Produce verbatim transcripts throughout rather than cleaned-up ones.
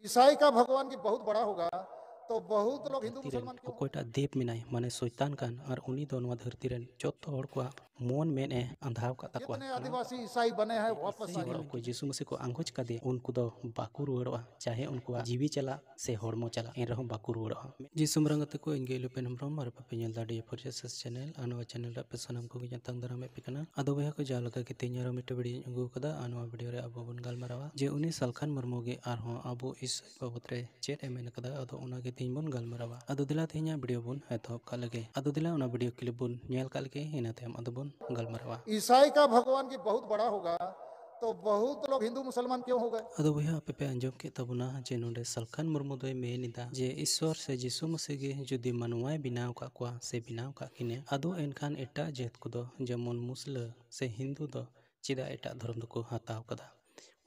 ईसाई का भगवान की बहुत बड़ा होगा, तो बहुत लोग हिंदू ᱫᱷᱟᱹᱨᱛᱤ ᱨᱮᱱ मुसलमान क्यों? ᱚᱠᱚᱭᱴᱟᱜ ᱫᱮᱵ ᱢᱮᱱᱟᱭ, ᱢᱟᱱᱮ ᱥᱚᱭᱛᱟᱱ ᱠᱟᱱ, ᱟᱨ ᱩᱱᱤ ᱫᱚ ᱱᱚᱣᱟ ᱫᱷᱟᱹᱨᱛᱤ ᱨᱮᱱ ᱡᱚᱛᱚ ᱦᱚᱲ ᱠᱚᱣᱟᱜ ᱢᱚᱱ ᱢᱮᱫ ᱮ ᱟᱸᱫᱷᱟᱣ ᱠᱟᱜ ᱛᱟᱠᱚᱣᱟ᱾ जितने आदिवासी ईसाई बने हैं, वापस ᱤᱥᱟᱹᱭ आने ᱦᱚᱲ ᱚᱠᱚᱭ ᱡᱤᱥᱩ ᱢᱟᱹᱥᱤ ᱠᱚ ᱟᱸᱜᱚᱪ ᱠᱟᱫᱮ, ᱩᱱᱠᱩ ᱫᱚ ᱵᱟᱠᱚ ᱨᱩᱣᱟᱹᱲᱚᱜᱼᱟ, ᱪᱟᱦᱮ ᱩᱱᱠᱩᱣᱟᱜ ᱡᱤᱣᱤ ᱪᱟᱞᱟᱜ ᱥᱮ ᱦᱚᱲᱢᱚ ᱪᱟᱞᱟᱜ, ᱮᱱ ᱨᱮᱦᱚᱸ ᱵᱟᱠᱚ ᱨᱩᱣᱟᱹᱲᱚᱜᱼᱟ᱾ ᱡᱤᱥᱩ ᱢᱟᱨᱟᱝ ᱜᱟᱛᱮ ᱠᱚ, ᱤᱧ ᱜᱮ ᱤᱞᱩᱯᱮᱱ ᱦᱮᱢᱵᱨᱚᱢ, ᱟᱨ ᱟᱯᱮ ᱯᱮ ᱧᱮᱞ ᱫᱟ ᱰᱤ ᱯᱷᱳᱨ ᱡᱮᱥᱮᱥ ᱪᱮᱱᱮᱞ᱾ ᱟᱨ ᱱᱚᱣᱟ ᱪᱮᱱᱮᱞ ᱨᱮ ᱟᱯᱮ ᱥᱟᱱᱟᱢ ᱠᱚᱜᱮ ᱧᱟᱛᱟᱝ ᱫᱟᱨᱟᱢᱮᱫ ᱯᱮ ᱠᱟᱱᱟ᱾ ᱟᱫᱚ ᱵᱚᱭᱦᱟ ᱠᱚ, ᱡᱟᱦᱟᱸ ᱞᱮᱠᱟ ᱜᱮ ᱛᱮᱦᱮᱧ ᱟᱨᱦᱚᱸ ᱢᱤᱫᱴᱮᱱ ᱵᱷᱤᱰᱤᱭᱳᱧ ᱟᱹᱜᱩ ᱟᱠᱟᱫᱟ, ᱟᱨ ᱱᱚᱣᱟ ᱵᱷᱤᱰᱤᱭᱳ ᱨᱮ ᱟᱵᱚ ᱵᱚᱱ ᱜᱟᱞᱢᱟᱨᱟᱣᱟ ᱡᱮ ᱩᱱᱤ ᱥᱟᱞᱠᱷᱟᱱ ᱢᱩᱨᱢᱩ ᱜᱮ ᱟᱨᱦᱚᱸ ᱟᱵᱚ ᱤᱥᱟᱹᱭ ᱵᱟᱵᱚᱫ ᱨᱮ ᱪᱮᱫ ᱮ ᱢᱮᱱ ᱠᱟᱫᱟ᱾ ᱟᱫᱚ ᱚᱱᱟ ᱜᱮ ᱛᱮᱦᱮᱧ ᱵᱚᱱ ᱜᱟᱞᱢᱟᱨᱟᱣᱟ᱾ ᱟᱫᱚ ᱫᱮᱞᱟ ᱛᱮᱦᱮᱧᱟᱜ ᱵᱷᱤᱰᱤᱭᱳ ᱵᱚᱱ ᱮᱛᱚᱦᱚᱵ ᱠᱟᱜ ᱞᱮᱜᱮ᱾ ᱟᱫᱚ ᱫᱮᱞᱟ ᱚᱱᱟ ᱵᱷᱤᱰᱤᱭᱳ ᱠᱞᱤᱯ ᱵᱚᱱ ᱧᱮᱞ ᱠᱟᱜ ᱞᱮᱜᱮ, ᱤᱱᱟᱹ ᱛᱟᱭᱚᱢ ᱟᱫᱚ ᱵᱚᱱ ᱜᱟᱞᱢᱟᱨᱟᱣᱟ᱾ ईसाई का भगवान की बहुत बड़ा होगा, तो बहुत लोग हिंदू मुसलमान क्यों हो गए? ᱟᱫᱚ ᱵᱚᱭᱦᱟ, ᱟᱯᱮ ᱯᱮ ᱟᱸᱡᱚᱢ ᱠᱮᱫ ᱛᱟᱵᱚᱱᱟ ᱡᱮ ᱱᱚᱰᱮ ᱥᱟᱞᱠᱷᱟᱱ ᱢᱩᱨᱢᱩ ᱫᱚᱭ ᱢᱮᱱ ᱮᱫᱟ ᱡᱮ ᱤᱥᱥᱚᱨ ᱥᱮ ᱡᱤᱥᱩ ᱢᱟᱹᱥᱤ ᱜᱮ ᱡᱩᱫᱤ ᱢᱟᱱᱣᱟᱭ ᱵᱮᱱᱟᱣ ᱠᱟᱜ ᱠᱚᱣᱟ ᱥᱮ ᱵᱮᱱᱟᱣ ᱠᱟᱜ ᱠᱤᱱᱟ, ᱟᱫᱚ ᱮᱱᱠᱷᱟᱱ ᱮᱴᱟᱜ ᱡᱟᱹᱛ ᱠᱚᱫᱚ, ᱡᱮᱢᱚᱱ ᱢᱩᱥᱞᱟᱹ ᱥᱮ ᱦᱤᱱᱫᱩ ᱫᱚ ᱪᱮᱫᱟᱜ ᱮᱴᱟᱜ ᱫᱷᱚᱨᱚᱢ ᱫᱚᱠᱚ ᱦᱟᱛᱟᱣ ᱠᱟᱫᱟ?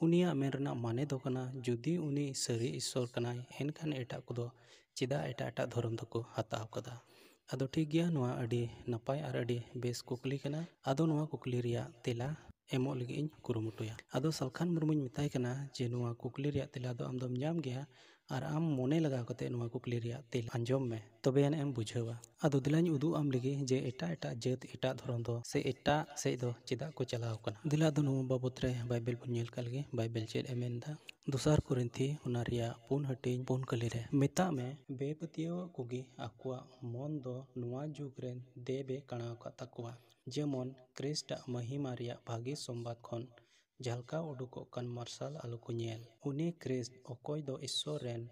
ᱩᱱᱤᱭᱟᱜ ᱢᱮᱱ ᱨᱮᱱᱟᱜ ᱢᱟᱱᱮ ᱫᱚ ᱠᱟᱱᱟ, ᱡᱩᱫᱤ ᱩᱱᱤ ᱥᱟᱹᱨᱤ ᱤᱥᱥᱚᱨ ᱠᱟᱱᱟᱭ, ᱮᱱᱠᱷᱟᱱ ᱮᱴᱟᱜ ᱠᱚᱫᱚ ᱪᱮᱫᱟᱜ ᱮᱴᱟᱜ ᱮᱴᱟᱜ ᱫᱷᱚᱨᱚᱢ ᱫᱚᱠᱚ ᱦᱟᱛᱟᱣ ᱠᱟᱫᱟ? ᱟᱫᱚ ᱴᱷᱤᱠ ᱜᱮᱭᱟ, ᱱᱚᱣᱟ ᱟᱹᱰᱤ ᱱᱟᱯᱟᱭ ᱟᱨ ᱟᱹᱰᱤ ᱵᱮᱥ ᱠᱩᱠᱞᱤ ᱠᱟᱱᱟ᱾ ᱟᱫᱚ ᱱᱚᱣᱟ ᱠᱩᱠᱞᱤ ᱨᱮᱭᱟᱜ ᱛᱮᱞᱟ ᱮᱢᱚᱜ ᱞᱟᱹᱜᱤᱫ ᱤᱧ ᱠᱩᱨᱩᱢᱩᱴᱩᱭᱟ᱾ ᱟᱫᱚ ᱥᱟᱞᱠᱷᱟᱱ ᱢᱩᱨᱢᱩᱧ ᱢᱮᱛᱟᱭ ᱠᱟᱱᱟ ᱡᱮ ᱱᱚᱣᱟ ᱠᱩᱠᱞᱤ ᱨᱮᱭᱟᱜ ᱛᱮᱞᱟ ᱫᱚ ᱟᱢ ᱫᱚᱢ ᱧᱟᱢ ᱜᱮᱭᱟ, ᱟᱨ ᱟᱢ ᱢᱚᱱᱮ ᱞᱟᱜᱟᱣ ᱠᱟᱛᱮ ᱱᱚᱣᱟ ᱠᱩᱠᱞᱤ ᱨᱮᱭᱟᱜ ᱛᱮᱞᱟ ᱟᱸᱡᱚᱢ ᱢᱮ, ᱛᱚᱵᱮ ᱟᱹᱱᱤᱡ ᱮᱢ ᱵᱩᱡᱷᱟᱹᱣᱟ᱾ ᱟᱫᱚ ᱫᱮᱞᱟᱧ ᱩᱫᱩᱜ ᱟᱢ ᱞᱮᱜᱮ ᱡᱮ ᱮᱴᱟᱜ ᱮᱴᱟᱜ ᱡᱟᱹᱛ, ᱮᱴᱟᱜ ᱫᱷᱚᱨᱚᱢ ᱫᱚ ᱥᱮ ᱮᱴᱟᱜ ᱥᱮᱫ ᱫᱚ ᱪᱮᱫᱟᱜ ᱠᱚ ᱪᱟᱞᱟᱣ ᱠᱟᱱᱟ᱾ ᱫᱮᱞᱟ ᱟᱫᱚ ᱱᱚᱣᱟ ᱵᱟᱵᱚᱛ ᱨᱮ ᱵᱟᱭᱵᱮᱞ ᱵᱚᱱ ᱧᱮᱞ ᱠᱟᱜ ᱞᱮᱜᱮ, ᱵᱟᱭᱵᱮᱞ ᱪᱮᱫ ᱮ ᱢᱮᱱ ᱮᱫᱟ᱾ ᱫᱚᱥᱟᱨ ᱠᱚᱨᱤᱱᱛᱷᱤ ᱚᱱᱟ ᱨᱮᱭᱟᱜ ᱯᱩᱱ ᱦᱟᱹᱴᱤᱧ ᱯᱩᱱ ᱠᱟᱹᱞᱤ ᱨᱮ ᱢᱮᱛᱟᱜ ᱢᱮ, ᱵᱮᱯᱟᱹᱛᱭᱟᱹᱣᱟᱜ ᱠᱚᱜᱮ ᱟᱠᱚᱣᱟᱜ ᱢᱚᱱ ᱫᱚ ᱱᱚᱣᱟ ᱡᱩᱜᱽ ᱨᱮᱱ ᱫᱮᱵᱮ ᱠᱟᱬᱟᱣ ᱠᱟᱜ ᱛᱟᱠᱚᱣᱟ, ᱡᱮᱢᱚᱱ ᱠᱨᱤᱥᱴᱟᱜ ᱢᱟᱹᱦᱤᱢᱟ ᱨᱮᱭᱟᱜ ᱵᱷᱟᱹᱜᱤ ᱥᱚᱢᱵᱟᱫ ᱠᱷᱚᱱ ᱡᱷᱟᱞᱠᱟᱣ ᱩᱰᱩᱠᱚᱜ ᱠᱟᱱ ᱢᱟᱨᱥᱟᱞ ᱟᱞᱚ ᱠᱚ ᱧᱮᱞ᱾ ᱩᱱᱤ ᱠᱨᱤᱥᱴ ᱚᱠᱚᱭ ᱫᱚ ᱤᱥᱥᱚᱨ ᱨᱮᱱ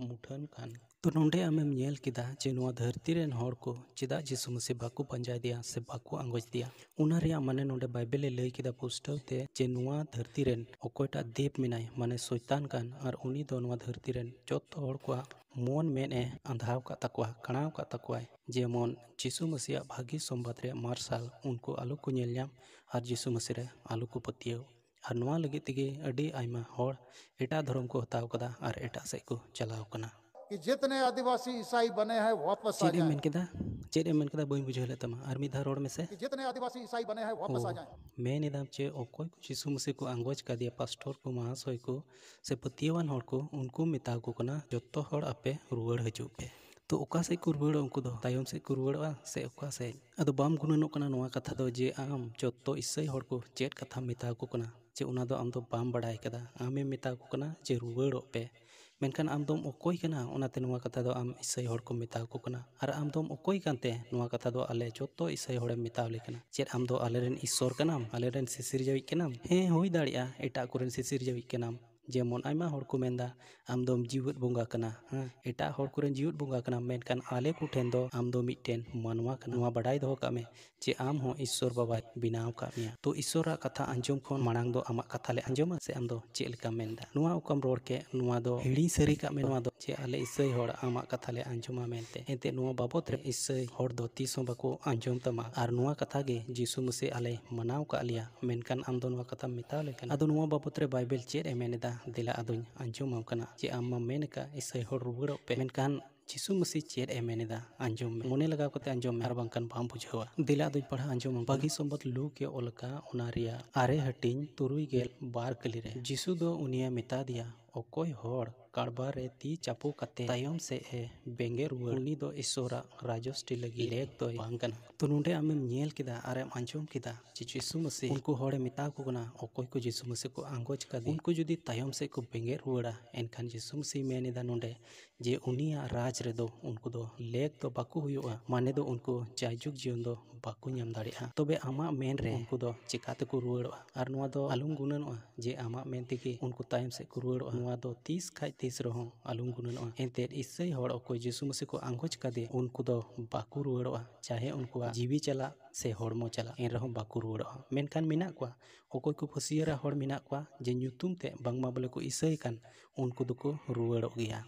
ᱢᱩᱴᱷᱟᱹᱱ ᱠᱟᱱ᱾ ᱛᱚ ᱱᱚᱰᱮ ᱟᱢᱮᱢ ᱧᱮᱞ ᱠᱮᱫᱟ ᱡᱮ ᱱᱚᱣᱟ ᱫᱷᱟᱹᱨᱛᱤ ᱨᱮᱱ ᱦᱚᱲ ᱠᱚ ᱪᱮᱫᱟᱜ ᱡᱤᱥᱩ ᱢᱟᱹᱥᱤ ᱵᱟᱠᱚ ᱯᱟᱸᱡᱟᱭᱮᱫᱮᱭᱟ ᱥᱮ ᱵᱟᱠᱚ ᱟᱸᱜᱚᱪ ᱮᱫᱮᱭᱟ᱾ ᱚᱱᱟ ᱨᱮᱭᱟᱜ ᱢᱟᱱᱮ ᱱᱚᱰᱮ ᱵᱟᱭᱵᱮᱞ ᱮ ᱞᱟᱹᱭ ᱠᱮᱫᱟ ᱯᱩᱥᱴᱟᱹᱣ ᱛᱮ ᱡᱮ ᱱᱚᱣᱟ ᱫᱷᱟᱹᱨᱛᱤ ᱨᱮᱱ ᱚᱠᱚᱭᱴᱟᱜ ᱫᱮᱵ ᱢᱮᱱᱟᱭ, ᱢᱟᱱᱮ ᱥᱚᱭᱛᱟᱱ ᱠᱟᱱ, ᱟᱨ ᱩᱱᱤ ᱫᱚ ᱱᱚᱣᱟ ᱫᱷᱟᱹᱨᱛᱤ ᱨᱮᱱ ᱡᱚᱛᱚ ᱦᱚᱲ ᱠᱚᱣᱟᱜ ᱢᱚᱱ ᱢᱮᱫ ᱮ ᱟᱸᱫᱷᱟᱣ ᱠᱟᱜ ᱛᱟᱠᱚᱣᱟ, ᱠᱟᱬᱟᱣ ᱠᱟᱜ ᱛᱟᱠᱚᱣᱟᱭ, ᱡᱮᱢᱚᱱ ᱡᱤᱥᱩ ᱢᱟᱹᱥᱤᱭᱟᱜ ᱵᱷᱟᱹᱜᱤ ᱥᱚᱢᱵᱟᱫ ᱨᱮᱭᱟᱜ ᱢᱟᱨᱥᱟᱞ ᱩᱱᱠᱩ ᱟᱞᱚ ᱠᱚ ᱧᱮᱞ ᱧᱟᱢ ᱟᱨ ᱡᱤᱥᱩ ᱢᱟᱹᱥᱤ ᱨᱮ ᱟᱞᱚ ᱠᱚ ᱯᱟᱹᱛᱭᱟᱹᱣ᱾ ᱟᱨ ᱱᱚᱣᱟ ᱞᱟᱹᱜᱤᱫ ᱛᱮᱜᱮ ᱟᱹᱰᱤ ᱟᱭᱢᱟ ᱦᱚᱲ ᱮᱴᱟᱜ ᱫᱷᱚᱨᱚᱢ ᱠᱚ ᱦᱟᱛᱟᱣ ᱠᱟᱫᱟ ᱟᱨ ᱮᱴᱟᱜ ᱥᱮᱫ ᱠᱚ ᱪᱟᱞᱟᱣ ᱠᱟᱱᱟ᱾ कि जितने आदिवासी ईसाई बने हैं, वापस आ ᱪᱮᱫ ᱮᱢ जाएं। ᱢᱮᱱ ᱠᱮᱫᱟ? ᱪᱮᱫ ᱮᱢ ᱢᱮᱱ ᱠᱮᱫᱟ? ᱵᱟᱹᱧ ᱵᱩᱡᱷᱟᱹᱣ ᱞᱮᱫ ᱛᱟᱢᱟ, ᱟᱨ ᱢᱤᱫ ᱫᱷᱟᱣ ᱨᱚᱲ ᱢᱮᱥᱮ᱾ कि जितने आदिवासी ईसाई बने हैं, वापस आ ᱳ, जाएं। ᱢᱮᱱ ᱮᱫᱟᱢ ᱪᱮ ᱚᱠᱚᱭ ᱠᱚ ᱡᱤᱥᱩ ᱢᱟᱹᱥᱤ ᱠᱚ ᱟᱸᱜᱚᱪ ᱠᱟᱫᱮᱭᱟ, ᱯᱟᱥᱴᱚᱨ ᱠᱚ, ᱢᱟᱦᱟᱥᱚᱭ ᱠᱚ ᱥᱮ ᱯᱟᱹᱛᱭᱟᱹᱣᱟᱱ ᱦᱚᱲ ᱠᱚ, ᱩᱱᱠᱩ ᱢᱮᱛᱟ ᱠᱚ ᱠᱟᱱᱟ, ᱡᱚᱛᱚ ᱦᱚᱲ ᱟᱯᱮ ᱨᱩᱣᱟᱹᱲ ᱦᱤᱡᱩᱜ ᱯᱮ᱾ ᱛᱚ ᱚᱠᱟ ᱥᱮᱫ ᱠᱚ ᱨᱩᱣᱟᱹᱲᱚᱜᱼᱟ ᱩᱱᱠᱩ ᱫᱚ? ᱛᱟᱭᱚᱢ ᱥᱮᱫ ᱠᱚ ᱨᱩᱣᱟᱹᱲᱚᱜᱼᱟ ᱥᱮ ᱚᱠᱟ ᱥᱮᱫ? ᱟᱫᱚ ᱵᱟᱢ ᱜᱩᱱᱟᱹᱱᱚᱜ ᱠᱟᱱᱟ ᱱᱚᱣᱟ ᱠᱟᱛᱷᱟ ᱫᱚ, ᱡᱮ ᱟᱢ ᱡᱚᱛᱚ ᱤᱥᱟᱹᱭ ᱦᱚᱲ ᱠᱚ ᱪᱮᱫ ᱠᱟᱛᱷᱟᱢ ᱢᱮᱛᱟ ᱠᱚ ᱠᱟᱱᱟ, ᱡᱮ ᱚᱱᱟ ᱫᱚ ᱟᱢ ᱫᱚ ᱵᱟᱢ ᱵᱟᱲᱟᱭ ᱠᱟᱫᱟ᱾ ᱟᱢᱮᱢ ᱢᱮᱛᱟ ᱠᱚ ᱠᱟᱱᱟ ᱡᱮ ᱨᱩᱣᱟᱹᱲᱚᱜ ᱯᱮ, ᱢᱮᱱᱠᱷᱟᱱ ᱟᱢ ᱫᱚᱢ ᱚᱠᱚᱭ ᱠᱟᱱᱟ? ᱚᱱᱟᱛᱮ ᱱᱚᱣᱟ ᱠᱟᱛᱷᱟ ᱫᱚ ᱟᱢ ᱤᱥᱟᱹᱭ ᱦᱚᱲ ᱠᱚᱢ ᱢᱮᱛᱟ ᱠᱚ ᱠᱟᱱᱟ᱾ ᱟᱨ ᱟᱢ ᱫᱚᱢ ᱚᱠᱚᱭ ᱠᱟᱱᱛᱮ ᱱᱚᱣᱟ ᱠᱟᱛᱷᱟ ᱫᱚ ᱟᱞᱮ ᱡᱚᱛᱚ ᱤᱥᱟᱹᱭ ᱦᱚᱲᱮᱢ ᱢᱮᱛᱟᱣ ᱞᱮ ᱠᱟᱱᱟ? ᱪᱮᱫ ᱟᱢ ᱫᱚ ᱟᱞᱮᱨᱮᱱ ᱤᱥᱥᱚᱨ ᱠᱟᱱᱟᱢ, ᱟᱞᱮᱨᱮᱱ ᱥᱤᱥᱤᱨᱡᱟᱹᱣᱤᱡ ᱠᱟᱱᱟᱢ? ᱦᱮᱸ, ᱦᱩᱭ ᱫᱟᱲᱮᱭᱟᱜᱼᱟ ᱮᱴᱟᱜ ᱠᱚᱨᱮᱱ ᱥᱤᱥᱤᱨᱡᱟᱹᱣᱤᱡ ᱠᱟᱱᱟᱢ᱾ ᱡᱮᱢᱚᱱ ᱟᱭᱢᱟ ᱦᱚᱲ ᱠᱚ ᱢᱮᱱᱫᱟ, ᱟᱢ ᱫᱚᱢ ᱡᱤᱣᱮᱫ ᱵᱚᱸᱜᱟ ᱠᱟᱱᱟ, ᱦᱮᱸ, ᱮᱴᱟᱜ ᱦᱚᱲ ᱠᱚᱨᱮᱱ ᱡᱤᱣᱮᱫ ᱵᱚᱸᱜᱟ ᱠᱟᱱᱟᱢ, ᱢᱮᱱᱠᱷᱟᱱ ᱟᱞᱮ ᱠᱚᱴᱷᱮᱱ ᱫᱚ ᱟᱢ ᱫᱚ ᱢᱤᱫᱴᱮᱱ ᱢᱟᱱᱣᱟ ᱠᱟᱱᱟ᱾ ᱱᱚᱣᱟ ᱵᱟᱰᱟᱭ ᱫᱚᱦᱚ ᱠᱟᱜ ᱢᱮ ᱡᱮ ᱟᱢ ᱦᱚᱸ ᱤᱥᱥᱚᱨ ᱵᱟᱵᱟᱭ ᱵᱮᱱᱟᱣ ᱠᱟᱜ ᱢᱮᱭᱟ᱾ ᱛᱚ ᱤᱥᱥᱚᱨᱟᱜ ᱠᱟᱛᱷᱟ ᱟᱸᱡᱚᱢ ᱠᱷᱚᱱ ᱢᱟᱲᱟᱝ ᱫᱚ ᱟᱢᱟᱜ ᱠᱟᱛᱷᱟ ᱞᱮ ᱟᱸᱡᱚᱢᱟ ᱥᱮ ᱟᱢ ᱫᱚ ᱪᱮᱫ ᱞᱮᱠᱟᱢ ᱢᱮᱱᱫᱟ? ᱱᱚᱣᱟ ᱚᱠᱟᱢ ᱨᱚᱲ ᱠᱮᱫ, ᱱᱚᱣᱟ ᱫᱚ ᱦᱤᱲᱤᱧ ᱥᱟᱹᱨᱤ ᱠᱟᱜ ᱢᱮ᱾ ᱱᱚᱣᱟ ᱫᱚ ᱡᱮ ᱟᱞᱮ ᱤᱥᱟᱹᱭ ᱦᱚᱲ ᱟᱢᱟᱜ ᱠᱟᱛᱷᱟ ᱞᱮ ᱟᱸᱡᱚᱢᱟ ᱢᱮᱱᱛᱮ᱾ ᱮᱱᱛᱮ ᱱᱚᱣᱟ ᱵᱟᱵᱚᱛ ᱨᱮ ᱤᱥᱟᱹᱭ ᱦᱚᱲ ᱫᱚ ᱛᱤᱥ ᱦᱚᱸ ᱵᱟᱠᱚ ᱟᱸᱡᱚᱢ ᱛᱟᱢᱟ᱾ ᱟᱨ ᱱᱚᱣᱟ ᱠᱟᱛᱷᱟ ᱜᱮ ᱡᱤᱥᱩ ᱢᱟᱹᱥᱤ ᱟᱞᱮ ᱢᱟᱱᱟᱣ ᱠᱟᱜ ᱞᱮᱭᱟ, ᱢᱮᱱᱠᱷᱟᱱ ᱟᱢ ᱫᱚ ᱱᱚᱣᱟ ᱠᱟᱛᱷᱟᱢ ᱢᱮᱛᱟᱣ ᱞᱮ ᱠᱟᱱᱟ᱾ ᱟᱫᱚ ᱱᱚᱣᱟ ᱵᱟᱵᱚᱛ ᱨᱮ ᱵᱟᱭᱵᱮᱞ ᱪᱮᱫ ᱮ ᱢᱮᱱ ᱮᱫᱟ? ᱫᱮᱞᱟ ᱟᱫᱚᱧ ᱟᱸᱡᱚᱢᱟᱢ ᱠᱟᱱᱟ᱾ ᱡᱮ ᱟᱢ ᱢᱟᱢ ᱢᱮᱱ ᱟᱠᱟᱫ ᱤᱥᱟᱹᱭ ᱦᱚᱲ ᱨᱩᱣᱟᱹᱲᱚᱜ ᱯᱮ, ᱢᱮᱱᱠᱷᱟᱱ ᱡᱤᱥᱩ ᱢᱟᱹᱥᱤ ᱪᱮᱫ ᱮ ᱢᱮᱱ ᱮᱫᱟ? ᱟᱸᱡᱚᱢ ᱢᱮ, ᱢᱚᱱᱮ ᱞᱟᱜᱟᱣ ᱠᱟᱛᱮ ᱟᱸᱡᱚᱢ ᱢᱮ, ᱟᱨ ᱵᱟᱝᱠᱷᱟᱱ ᱵᱟᱢ ᱵᱩᱡᱷᱟᱹᱣᱟ᱾ ᱫᱮᱞᱟ ᱟᱫᱚᱧ ᱯᱟᱲᱦᱟᱣ ᱟᱸᱡᱚᱢᱟᱢ ᱠᱟᱱᱟ᱾ ᱵᱷᱟᱹᱜᱤ ᱥᱚᱢᱵᱟᱫ ᱞᱩᱠ ᱮ ᱚᱞ ᱟᱠᱟᱫ, ᱚᱱᱟ ᱨᱮᱭᱟᱜ ᱟᱨᱮ ᱦᱟᱹᱴᱤᱧ ᱛᱩᱨᱩᱭ ᱜᱮᱞ ᱵᱟᱨ ᱠᱟᱹᱞᱤ ᱨᱮ᱾ ᱡᱤᱥᱩ ᱫᱚ ᱩᱱᱤᱭᱮ ᱢᱮᱛᱟ ᱫᱮᱭᱟ, ᱚᱠᱚᱭ ᱦᱚᱲ ᱠᱟᱲᱵᱟ ᱨᱮ ᱛᱤ ᱪᱟᱯᱚ ᱠᱟᱛᱮ ᱛᱟᱭᱚᱢ ᱥᱮᱫ ᱮ ᱵᱮᱸᱜᱮᱫ ᱨᱩᱣᱟᱹᱲ, ᱩᱱᱤ ᱫᱚ ᱤᱥᱥᱚᱨᱟᱜ ᱨᱟᱡᱚᱥᱴᱤ ᱞᱟᱹᱜᱤᱫ ᱞᱮᱠ ᱫᱚᱭ ᱵᱟᱝ ᱠᱟᱱᱟ᱾ ᱛᱚ ᱱᱚᱰᱮ ᱟᱢᱮᱢ ᱧᱮᱞ ᱠᱮᱫᱟ ᱟᱨᱮᱢ ᱟᱸᱡᱚᱢ ᱠᱮᱫᱟ ᱡᱮ ᱡᱤᱥᱩ ᱢᱟᱹᱥᱤ ᱩᱱᱠᱩ ᱦᱚᱲᱮ ᱢᱮᱛᱟ ᱠᱚ ᱠᱟᱱᱟ, ᱚᱠᱚᱭ ᱠᱚ ᱡᱤᱥᱩ ᱢᱟᱹᱥᱤ ᱠᱚ ᱟᱸᱜᱚᱪ ᱠᱟᱫᱮ, ᱩᱱᱠᱩ ᱡᱩᱫᱤ ᱛᱟᱭᱚᱢ ᱥᱮᱫ ᱠᱚ ᱵᱮᱸᱜᱮᱫ ᱨᱩᱣᱟᱹᱲᱟ, ᱮᱱᱠᱷᱟᱱ ᱡᱤᱥᱩ ᱢᱟᱹᱥᱤ ᱢᱮᱱ ᱮᱫᱟ ᱱᱚᱰᱮ ᱡᱮ ᱩᱱᱤᱭᱟᱜ ᱨᱟᱡᱽ ᱨᱮᱫᱚ ᱩᱱᱠᱩ ᱫᱚ ᱞᱮᱠ ᱫᱚ ᱵᱟᱠᱚ ᱦᱩᱭᱩᱜᱼᱟ, ᱢᱟᱱᱮ ᱫᱚ ᱩᱱᱠᱩ ᱡᱟᱭᱡᱩᱜᱽ ᱡᱤᱭᱚᱱ ᱫᱚ ᱵᱟᱠᱚ ᱧᱟᱢ ᱫᱟᱲᱮᱭᱟᱜᱼᱟ᱾ ᱛᱚᱵᱮ ᱟᱢᱟᱜ ᱢᱮᱱ ᱨᱮ ᱩᱱᱠᱩ ᱫᱚ ᱪᱮᱠᱟ ᱛᱮᱠᱚ ᱨᱩᱣᱟᱹᱲᱚᱜᱼᱟ? ᱟᱨ ᱱᱚᱣᱟ ᱫᱚ ᱟᱞᱚᱢ ᱜᱩᱱᱟᱹᱱᱚᱜᱼᱟ ᱡᱮ ᱟᱢᱟᱜ ᱢᱮᱱ ᱛᱮᱜᱮ ᱩᱱᱠᱩ ᱛᱟᱭᱚᱢ ᱥᱮᱫ ᱠᱚ ᱨᱩᱣᱟᱹᱲᱚᱜᱼᱟ᱾ ᱱᱚᱣᱟ ᱫᱚ ᱛᱤᱥ ᱠᱷᱟᱡ ᱛᱤᱥ ᱨᱮᱦᱚᱸ ᱟᱞᱚᱢ ᱜᱩᱱᱟᱹᱱᱚᱜᱼᱟ᱾ ᱮᱱᱛᱮᱫ ᱤᱥᱟᱹᱭ ᱦᱚᱲ ᱚᱠᱚᱭ ᱡᱤᱥᱩ ᱢᱟᱹᱥᱤ ᱠᱚ ᱟᱸᱜᱚᱪ ᱠᱟᱫᱮ, ᱩᱱᱠᱩ ᱫᱚ ᱵᱟᱠᱚ ᱨᱩᱣᱟᱹᱲᱚᱜᱼᱟ᱾ ᱪᱟᱦᱮ ᱩᱱᱠᱩᱣᱟᱜ ᱡᱤᱣᱤ ᱪᱟᱞᱟᱜ ᱥᱮ ᱦᱚᱲᱢᱚ ᱪᱟᱞᱟᱜ, ᱮᱱ ᱨᱮᱦᱚᱸ ᱵᱟᱠᱚ ᱨᱩᱣᱟᱹᱲᱚᱜᱼᱟ᱾ ᱢᱮᱱᱠᱷᱟᱱ ᱢᱮᱱᱟᱜ ᱠᱚᱣᱟ, ᱚᱠᱚᱭ ᱠᱚ ᱯᱷᱟᱹᱥᱤᱭᱟᱹᱨᱟ ᱦᱚᱲ ᱢᱮᱱᱟᱜ ᱠᱚᱣᱟ ᱡᱮ ᱧᱩᱛᱩᱢ ᱛᱮ ᱵᱟᱝᱢᱟ ᱵᱚᱞᱮ ᱠᱚ ᱤᱥᱟᱹᱭ ᱠᱟᱱ, ᱩᱱᱠᱩ ᱫᱚᱠᱚ ᱨᱩᱣᱟᱹᱲᱚᱜ ᱜᱮᱭᱟ᱾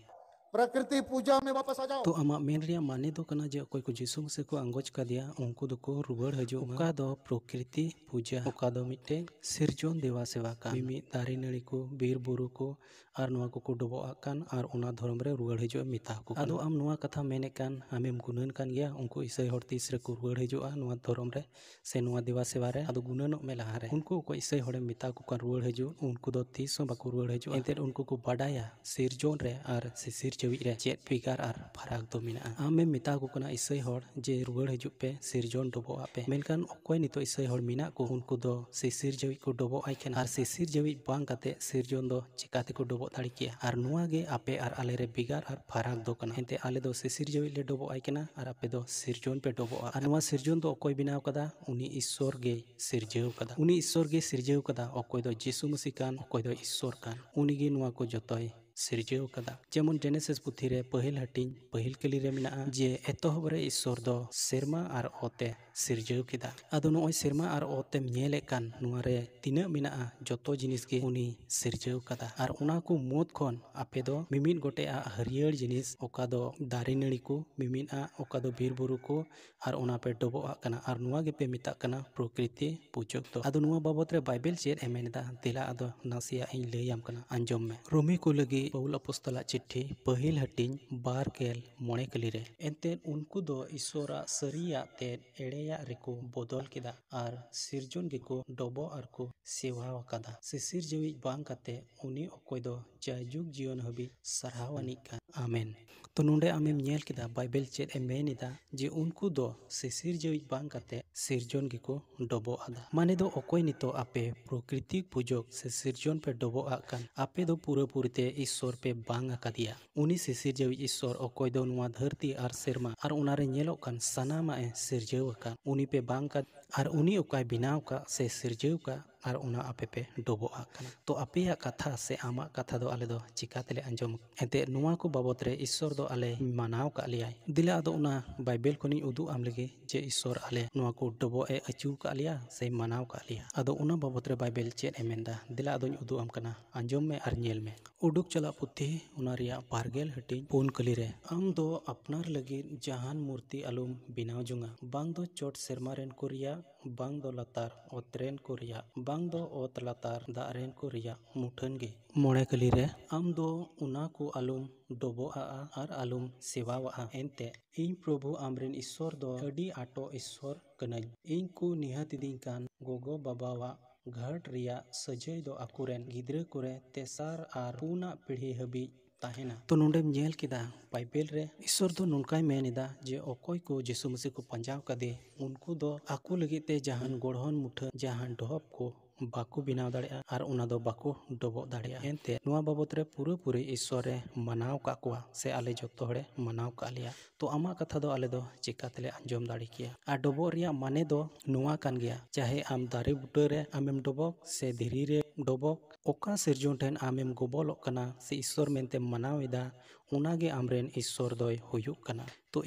प्रकृति पूजा में वापस आ जाओ। तो ᱟᱢᱟᱜ ᱢᱮᱱ ᱨᱮᱭᱟᱜ ᱢᱟᱱᱮ ᱫᱚ ᱠᱟᱱᱟ ᱡᱮ ᱚᱠᱚᱭ ᱠᱚ ᱡᱤᱥᱩ ᱢᱟᱹᱥᱤ ᱠᱚ ᱟᱸᱜᱚᱪ ᱠᱟᱫᱮᱭᱟ, ᱩᱱᱠᱩ ᱫᱚᱠᱚ ᱨᱩᱣᱟᱹᱲ ᱦᱤᱡᱩᱜ ᱢᱟ᱾ ᱚᱠᱟ ᱫᱚ ᱯᱨᱚᱠᱨᱤᱛᱤ ᱯᱩᱡᱟ, ᱚᱠᱟ ᱫᱚ ᱢᱤᱫᱴᱮᱱ ᱥᱤᱨᱡᱚᱱ ᱫᱮᱵᱟ ᱥᱮᱵᱟ ᱠᱟᱱ᱾ ᱢᱤᱢᱤᱫ ᱫᱟᱨᱮ ᱱᱟᱹᱲᱤ ᱠᱚ, ᱵᱤᱨ ᱵᱩᱨᱩ ᱠᱚ, ᱟᱨ ᱱᱚᱣᱟ ᱠᱚᱠᱚ ᱰᱚᱵᱚᱜ ᱟᱜ ᱠᱟᱱ ᱟᱨ ᱚᱱᱟ ᱫᱷᱚᱨᱚᱢ ᱨᱮ ᱨᱩᱣᱟᱹᱲ ᱦᱤᱡᱩᱜ ᱮᱢ ᱢᱮᱛᱟ ᱠᱚ ᱠᱟᱱᱟ᱾ ᱟᱫᱚ ᱟᱢ ᱱᱚᱣᱟ ᱠᱟᱛᱷᱟ ᱢᱮᱱᱮᱫ ᱠᱟᱱ, ᱟᱢᱮᱢ ᱜᱩᱱᱟᱹᱱ ᱠᱟᱱ ᱜᱮᱭᱟ ᱩᱱᱠᱩ ᱤᱥᱟᱹᱭ ᱦᱚᱲ ᱛᱤᱥ ᱨᱮᱠᱚ ᱨᱩᱣᱟᱹᱲ ᱦᱤᱡᱩᱜᱼᱟ ᱱᱚᱣᱟ ᱫᱷᱚᱨᱚᱢ ᱨᱮ ᱥᱮ ᱱᱚᱣᱟ ᱫᱮᱵᱟ ᱥᱮᱵᱟ ᱨᱮ? ᱟᱫᱚ ᱜᱩᱱᱟᱹᱱᱚᱜ ᱢᱮ ᱞᱟᱦᱟᱨᱮ᱾ ᱩᱱᱠᱩ ᱚᱠᱚᱭ ᱤᱥᱟᱹᱭ ᱦᱚᱲᱮᱢ ᱢᱮᱛᱟ ᱠᱚ ᱠᱟᱱ ᱨᱩᱣᱟᱹᱲ ᱦᱤᱡᱩᱜ, ᱩᱱᱠᱩ ᱫᱚ ᱛᱤᱥ ᱦᱚᱸ ᱵᱟᱠᱚ ᱨᱩᱣᱟᱹᱲ ᱦᱤᱡᱩᱜᱼᱟ᱾ ᱮᱱᱛᱮᱫ ᱩᱱᱠᱩ ᱠᱚ ᱵᱟᱰᱟᱭᱟ ᱥᱤᱨᱡᱚᱱ ᱨᱮ ᱟᱨ ᱥᱤᱥᱤᱨ ᱡᱟᱹᱣᱤᱡ ᱨᱮ ᱪᱮᱫ ᱵᱷᱮᱜᱟᱨ ᱟᱨ ᱯᱷᱟᱨᱟᱠ ᱫᱚ ᱢᱮᱱᱟᱜᱼᱟ᱾ ᱟᱢᱮᱢ ᱢᱮᱛᱟ ᱠᱚ ᱠᱟᱱᱟ ᱤᱥᱟᱹᱭ ᱦᱚᱲ ᱡᱮ ᱨᱩᱣᱟᱹᱲ ᱦᱤᱡᱩᱜ ᱯᱮ, ᱥᱤᱨᱡᱚᱱ ᱰᱚᱵᱚᱜ ᱟᱜ ᱯᱮ, ᱢᱮᱱᱠᱷᱟᱱ ᱚᱠᱚᱭ ᱱᱤᱛᱚᱜ ᱤᱥᱟᱹᱭ ᱦᱚᱲ ᱢᱮᱱᱟᱜ ᱠᱚ, ᱩᱱᱠᱩ ᱫᱚ ᱥᱤᱥᱤᱨ ᱡᱟᱹᱣᱤᱡ ᱠᱚ ᱰᱚᱵᱚᱜ ᱟᱭ ᱠᱟᱱᱟ᱾ ᱟᱨ ᱥᱤᱥᱤᱨ ᱡᱟᱹᱣᱤᱡ ᱵᱟᱝ ᱠᱟᱛᱮ ᱥᱤᱨᱡᱚᱱ ᱫᱚ ᱪᱮᱠᱟ ᱛᱮᱠᱚ ᱰᱚᱵᱚᱜ ᱫᱟᱲᱮ ᱠᱮᱭᱟ? ᱟᱨ ᱱᱚᱣᱟ ᱜᱮ ᱟᱯᱮ ᱟᱨ ᱟᱞᱮ ᱨᱮ ᱵᱷᱮᱜᱟᱨ ᱟᱨ ᱯᱷᱟᱨᱟᱠ ᱫᱚ ᱠᱟᱱᱟ᱾ ᱮᱱᱛᱮ ᱟᱞᱮ ᱫᱚ ᱥᱤᱥᱤᱨ ᱡᱟᱹᱣᱤᱡ ᱞᱮ ᱰᱚᱵᱚᱜ ᱟᱭ ᱠᱟᱱᱟ ᱟᱨ ᱟᱯᱮ ᱫᱚ ᱥᱤᱨᱡᱚᱱ ᱯᱮ ᱰᱚᱵᱚᱜᱼᱟ᱾ ᱟᱨ ᱱᱚᱣᱟ ᱥᱤᱨᱡᱚᱱ ᱫᱚ ᱚᱠᱚᱭ ᱵᱮᱱᱟᱣ ᱠᱟᱫᱟ? ᱩᱱᱤ ᱤᱥᱥᱚᱨ ᱜᱮᱭ ᱥᱤᱨᱡᱟᱹᱣ ᱠᱟᱫᱟ᱾ ᱩᱱᱤ ᱤᱥᱥᱚᱨ ᱜᱮᱭ ᱥᱤᱨᱡᱟᱹᱣ ᱠᱟᱫᱟ, ᱚᱠᱚᱭ ᱫᱚ ᱡᱤᱥᱩ ᱢᱟᱹᱥᱤ ᱠᱟᱱ, ᱚᱠᱚᱭ ᱫᱚ ᱤᱥᱥᱚᱨ ᱠᱟᱱ, ᱩᱱᱤ ᱜᱮ ᱱᱚᱣᱟ ᱠᱚ ᱡᱚᱛᱚᱭ ᱥᱤᱨᱡᱟᱹᱣ ᱠᱟᱫᱟ᱾ ᱡᱮᱢᱚᱱ ᱡᱮᱱᱮᱥᱤᱥ ᱯᱩᱛᱷᱤ ᱨᱮ ᱯᱟᱹᱦᱤᱞ ᱦᱟᱹᱴᱤᱧ ᱯᱟᱹᱦᱤᱞ ᱠᱟᱹᱞᱤ ᱨᱮ ᱢᱮᱱᱟᱜᱼᱟ ᱡᱮ ᱮᱛᱚᱦᱚᱵ ᱨᱮ ᱤᱥᱥᱚᱨ ᱫᱚ ᱥᱮᱨᱢᱟ ᱟᱨ ᱚᱛ ᱮ ᱥᱤᱨᱡᱟᱹᱣ ᱠᱮᱫᱟ᱾ ᱟᱫᱚ ᱱᱚᱜᱼᱚᱭ ᱥᱮᱨᱢᱟ ᱟᱨ ᱚᱛ ᱮᱢ ᱧᱮᱞᱮᱫ ᱠᱟᱱ, ᱱᱚᱣᱟ ᱨᱮ ᱛᱤᱱᱟᱹᱜ ᱢᱮᱱᱟᱜᱼᱟ, ᱡᱚᱛᱚ ᱡᱤᱱᱤᱥ ᱜᱮ ᱩᱱᱤ ᱥᱤᱨᱡᱟᱹᱣ ᱠᱟᱫᱟ᱾ ᱟᱨ ᱚᱱᱟ ᱠᱚ ᱢᱩᱫᱽ ᱠᱷᱚᱱ ᱟᱯᱮ ᱫᱚ ᱢᱤᱢᱤᱫ ᱜᱚᱴᱮᱡ ᱟᱜ ᱦᱟᱹᱨᱭᱟᱹᱲ ᱡᱤᱱᱤᱥ, ᱚᱠᱟ ᱫᱚ ᱫᱟᱨᱮ ᱱᱟᱹᱲᱤ ᱠᱚ, ᱢᱤᱢᱤᱫ ᱟᱜ ᱚᱠᱟ ᱫᱚ ᱵᱤᱨ ᱵᱩᱨᱩ ᱠᱚ, ᱟᱨ ᱚᱱᱟ ᱯᱮ ᱰᱚᱵᱚᱜ ᱟᱜ ᱠᱟᱱᱟ᱾ ᱟᱨ ᱱᱚᱣᱟ ᱜᱮᱯᱮ ᱢᱮᱛᱟᱜ ᱠᱟᱱᱟ ᱯᱨᱚᱠᱨᱤᱛᱤ ᱯᱩᱡᱚᱠ ᱫᱚ᱾ ᱟᱫᱚ ᱱᱚᱣᱟ ᱵᱟᱵᱚᱛ ᱨᱮ ᱵᱟᱭᱵᱮᱞ ᱪᱮᱫ ᱮ ᱢᱮᱱ ᱮᱫᱟ? ᱫᱮᱞᱟ ᱟᱫᱚ ᱱᱟᱥᱮᱭᱟᱜ ᱤᱧ ᱞᱟᱹᱭ ᱟᱢ ᱠᱟᱱᱟ, ᱟᱸᱡᱚᱢ ᱢᱮ᱾ ᱨᱳᱢᱤ ᱠᱚ ᱞᱟᱹᱜᱤᱫ ᱯᱟᱹᱣᱩᱞ ᱟᱯᱚᱥᱛᱚᱞᱟᱜ ᱪᱤᱴᱷᱤ, ᱯᱟᱹᱦᱤᱞ ᱦᱟᱹᱴᱤᱧ, ᱵᱟᱨ ᱜᱮᱞ ᱢᱚᱬᱮ ᱠᱟᱹᱞᱤ ᱨᱮ, ᱮᱱᱛᱮᱫ ᱩᱱᱠᱩ ᱫᱚ ᱤᱥᱚᱨᱟᱜ ᱥᱟᱹᱨᱤᱭᱟᱜ ᱛᱮᱫ ᱮᱲᱮᱭᱟᱜ ᱨᱮᱠᱚ ᱵᱚᱫᱚᱞ ᱠᱮᱫᱟ ᱟᱨ ᱥᱤᱨᱡᱚᱱ ᱜᱮᱠᱚ ᱰᱚᱵᱚᱜ ᱟᱨ ᱠᱚ ᱥᱮᱣᱟ ᱟᱠᱟᱫᱟ, ᱥᱤᱥᱤᱨ ᱡᱟᱹᱣᱤᱡ ᱵᱟᱝ ᱠᱟᱛᱮ ᱩᱱᱤ ᱚᱠᱚᱭ ᱫᱚ ᱡᱟᱭᱡᱩᱜᱽ ᱡᱤᱭᱚᱱ ᱦᱟᱹᱵᱤᱡ ᱥᱟᱨᱦᱟᱣ ᱟᱹᱱᱤᱡ ᱠᱟᱱ᱾ ᱟᱢᱮᱱ᱾ ᱛᱚ ᱱᱚᱰᱮ ᱟᱢᱮᱢ ᱧᱮᱞ ᱠᱮᱫᱟ ᱵᱟᱭᱵᱮᱞ ᱪᱮᱫ ᱮ ᱢᱮᱱ ᱮᱫᱟ, ᱡᱮ ᱩᱱᱠᱩ ᱫᱚ ᱥᱤᱥᱤᱨ ᱡᱟᱹᱣᱤᱡ ᱵᱟᱝ ᱠᱟᱛᱮ ᱥᱤᱨᱡᱚᱱ ᱜᱮᱠᱚ ᱰᱚᱵᱚᱜ ᱟᱫᱟ᱾ ᱢᱟᱱᱮ ᱫᱚ ᱚᱠᱚᱭ ᱱᱤᱛᱚᱜ ᱟᱯᱮ ᱯᱨᱚᱠᱨᱤᱛᱤ ᱯᱩᱡᱚᱠ ᱥᱮ ᱥᱤᱨᱡᱚᱱ ᱯᱮ ᱰᱚᱵᱚᱜ ᱟᱜ ᱠᱟᱱ, ᱟᱯᱮ ᱫᱚ ᱯᱩᱨᱟᱹᱯᱩᱨᱤ ᱛᱮ ᱤᱥᱥᱚᱨ ᱯᱮ ᱵᱟᱝ ᱟᱠᱟᱫᱮᱭᱟ᱾ ᱩᱱᱤ ᱥᱤᱥᱤᱨ ᱡᱟᱹᱣᱤᱡ ᱤᱥᱥᱚᱨ ᱚᱠᱚᱭ ᱫᱚ ᱱᱚᱣᱟ ᱫᱷᱟᱹᱨᱛᱤ ᱟᱨ ᱥᱮᱨᱢᱟ ᱟᱨ ᱚᱱᱟᱨᱮ ᱧᱮᱞᱚᱜ ᱠᱟᱱ ᱥᱟᱱᱟᱢᱟᱜ ᱮ ᱥᱤᱨᱡᱟᱹᱣ ᱟᱠᱟᱫ, ᱩᱱᱤ ᱯᱮ ᱵᱟᱝ ᱠᱟᱛᱮ ᱟᱨ ᱩᱱᱤ ᱚᱠᱟᱭ ᱵᱮᱱᱟᱣ ᱠᱟᱜ ᱥᱮ ᱥᱤᱨᱡᱟᱹᱣ ᱠᱟᱜ, ᱟᱨ ᱚᱱᱟ ᱟᱯᱮ ᱯᱮ ᱰᱚᱵᱚᱜ ᱟᱜ ᱠᱟᱱᱟ᱾ ᱛᱚ ᱟᱯᱮᱭᱟᱜ ᱠᱟᱛᱷᱟ ᱥᱮ ᱟᱢᱟᱜ ᱠᱟᱛᱷᱟ ᱫᱚ ᱟᱞᱮ ᱫᱚ ᱪᱤᱠᱟ ᱛᱮᱞᱮ ᱟᱸᱡᱚᱢ? ᱮᱱᱛᱮᱫ ᱱᱚᱣᱟ ᱠᱚ ᱵᱟᱵᱚᱛ ᱨᱮ ᱤᱥᱥᱚᱨ ᱫᱚ ᱟᱞᱮ ᱢᱟᱱᱟᱣ ᱠᱟᱜ ᱞᱮᱭᱟᱭ᱾ ᱫᱮᱞᱟ ᱟᱫᱚ ᱚᱱᱟ ᱵᱟᱭᱵᱮᱞ ᱠᱷᱚᱱᱤᱧ ᱩᱫᱩᱜ ᱟᱢ ᱞᱮᱜᱮ ᱡᱮ ᱤᱥᱥᱚᱨ ᱟᱞᱮ ᱱᱚᱣᱟ ᱠᱚ ᱰᱚᱵᱚᱜ ᱮ ᱟᱹᱪᱩ ᱠᱟᱜ ᱞᱮᱭᱟ ᱥᱮ ᱢᱟᱱᱟᱣ ᱠᱟᱜ ᱞᱮᱭᱟ᱾ ᱟᱫᱚ ᱚᱱᱟ ᱵᱟᱵᱚᱛ ᱨᱮ ᱵᱟᱭᱵᱮᱞ ᱪᱮᱫ ᱮ ᱢᱮᱱᱫᱟ, ᱫᱮᱞᱟ ᱟᱫᱚᱧ ᱩᱫᱩᱜ ᱟᱢ ᱠᱟᱱᱟ, ᱟᱸᱡᱚᱢ ᱢᱮ ᱟᱨ ᱧᱮᱞ ᱢᱮ᱾ ᱩᱰᱩᱠ ᱪᱟᱞᱟᱜ ᱯᱩᱛᱷᱤ, ᱚᱱᱟ ᱨᱮᱭᱟᱜ ᱵᱟᱨᱜᱮᱞ ᱦᱟᱹᱴᱤᱧ, ᱯᱩᱱ ᱠᱟᱹᱞᱤ ᱨᱮ, ᱟᱢ ᱫᱚ ᱟᱯᱱᱟᱨ ᱞᱟᱹᱜᱤᱫ ᱡᱟᱦᱟᱱ ᱢᱩᱨᱛᱤ ᱟᱞᱚᱢ ᱵᱮᱱᱟᱣ ᱡᱚᱝᱟ, ᱵᱟᱝ ᱫᱚ ᱪᱚᱴ ᱥᱮᱨᱢᱟ ᱨᱮᱱ ᱠᱚ ᱨᱮᱭᱟᱜ, ᱵᱟᱝ ᱫᱚ ᱞᱟᱛᱟᱨ ᱚᱛ ᱨᱮᱱ ᱠᱚ ᱨᱮᱭᱟᱜ, ᱵᱟᱝ ᱫᱚ ᱚᱛ ᱞᱟᱛᱟᱨ ᱫᱟᱜ ᱨᱮᱱ ᱠᱚ ᱨᱮᱭᱟᱜ ᱢᱩᱴᱷᱟᱹᱱ ᱜᱮ᱾ ᱢᱚᱬᱮ ᱠᱟᱹᱞᱤ ᱨᱮ, ᱟᱢ ᱫᱚ ᱚᱱᱟ ᱠᱚ ᱟᱞᱚᱢ ᱰᱚᱵᱚᱜ ᱟᱜᱼᱟ ᱟᱨ ᱟᱞᱚᱢ ᱥᱮᱵᱟᱣᱟᱜᱼᱟ᱾ ᱮᱱᱛᱮ ᱤᱧ ᱯᱨᱚᱵᱷᱩ ᱟᱢᱨᱮᱱ ᱤᱥᱥᱚᱨ ᱫᱚ ᱟᱹᱰᱤ ᱟᱸᱴᱚ ᱤᱥᱥᱚᱨ ᱠᱟᱹᱱᱟᱹᱧ᱾ ᱤᱧ ᱠᱚ ᱱᱤᱦᱟᱹᱛᱤᱫᱤᱧ ᱠᱟᱱ ᱜᱚᱜᱚ ᱵᱟᱵᱟᱣᱟᱜ ᱜᱷᱟᱹᱴ ᱨᱮᱭᱟᱜ ᱥᱟᱹᱡᱟᱹᱭ ᱫᱚ ᱟᱠᱚᱨᱮᱱ ᱜᱤᱫᱽᱨᱟᱹ ᱠᱚᱨᱮ ᱛᱮᱥᱟᱨ ᱟᱨ ᱯᱩᱱᱟᱜ ᱯᱤᱲᱦᱤ ᱦᱟᱹᱵᱤᱡ ᱛᱟᱦᱮᱱᱟ᱾ ᱛᱚ ᱱᱚᱰᱮᱢ ᱧᱮᱞ ᱠᱮᱫᱟ, ᱵᱟᱭᱵᱮᱞ ᱨᱮ ᱤᱥᱥᱚᱨ ᱫᱚ ᱱᱚᱝᱠᱟᱭ ᱢᱮᱱ ᱮᱫᱟ ᱡᱮ ᱚᱠᱚᱭ ᱠᱚ ᱡᱤᱥᱩ ᱢᱟᱹᱥᱤ ᱠᱚ ᱯᱟᱸᱡᱟᱣ ᱠᱟᱫᱮ, ᱩᱱᱠᱩ ᱫᱚ ᱟᱠᱚ ᱞᱟᱹᱜᱤᱫ ᱛᱮ ᱡᱟᱦᱟᱱ ᱜᱚᱲᱦᱚᱱ ᱢᱩᱴᱷᱟᱹᱱ, ᱡᱟᱦᱟᱱ ᱰᱚᱦᱚᱵ ᱠᱚ ᱵᱟᱠᱚ ᱵᱮᱱᱟᱣ ᱫᱟᱲᱮᱭᱟᱜᱼᱟ ᱟᱨ ᱚᱱᱟ ᱫᱚ ᱵᱟᱠᱚ ᱰᱚᱵᱚᱜ ᱫᱟᱲᱮᱭᱟᱜᱼᱟ᱾ ᱮᱱᱛᱮ ᱱᱚᱣᱟ ᱵᱟᱵᱚᱛ ᱨᱮ ᱯᱩᱨᱟᱹᱯᱩᱨᱤ ᱤᱥᱥᱚᱨ ᱮ ᱢᱟᱱᱟᱣ ᱠᱟᱜ ᱠᱚᱣᱟ ᱥᱮ ᱟᱞᱮ ᱡᱚᱛᱚ ᱦᱚᱲᱮ ᱢᱟᱱᱟᱣ ᱠᱟᱜ ᱞᱮᱭᱟ᱾ ᱛᱚ ᱟᱢᱟᱜ ᱠᱟᱛᱷᱟ ᱫᱚ ᱟᱞᱮ ᱫᱚ ᱪᱮᱠᱟ ᱛᱮᱞᱮ ᱟᱸᱡᱚᱢ ᱫᱟᱲᱮ ᱠᱮᱭᱟ? ᱟᱨ ᱰᱚᱵᱚᱜ ᱨᱮᱭᱟᱜ ᱢᱟᱱᱮ ᱫᱚ ᱱᱚᱣᱟ ᱠᱟᱱ ᱜᱮᱭᱟ, ᱪᱟᱦᱮ ᱟᱢ ᱫᱟᱨᱮ ᱵᱩᱴᱟᱹ ᱨᱮ ᱟᱢᱮᱢ ᱰᱚᱵᱚᱜ ᱥᱮ ᱫᱷᱤᱨᱤ ᱨᱮ ᱰᱚᱵᱚᱜ, ᱚᱠᱟ ᱥᱤᱨᱡᱚᱱ ᱴᱷᱮᱱ ᱟᱢᱮᱢ ᱜᱚᱵᱚᱞᱚᱜ ᱠᱟᱱᱟ ᱥᱮ ᱤᱥᱥᱚᱨ ᱢᱮᱱᱛᱮᱢ ᱢᱟᱱᱟᱣ ᱮᱫᱟ, ᱚᱱᱟ ᱜᱮ ᱟᱢᱨᱮᱱ ᱤᱥᱥᱚᱨ ᱫᱚᱭ ᱦᱩᱭᱩᱜ ᱠᱟᱱᱟ᱾ ᱛᱚ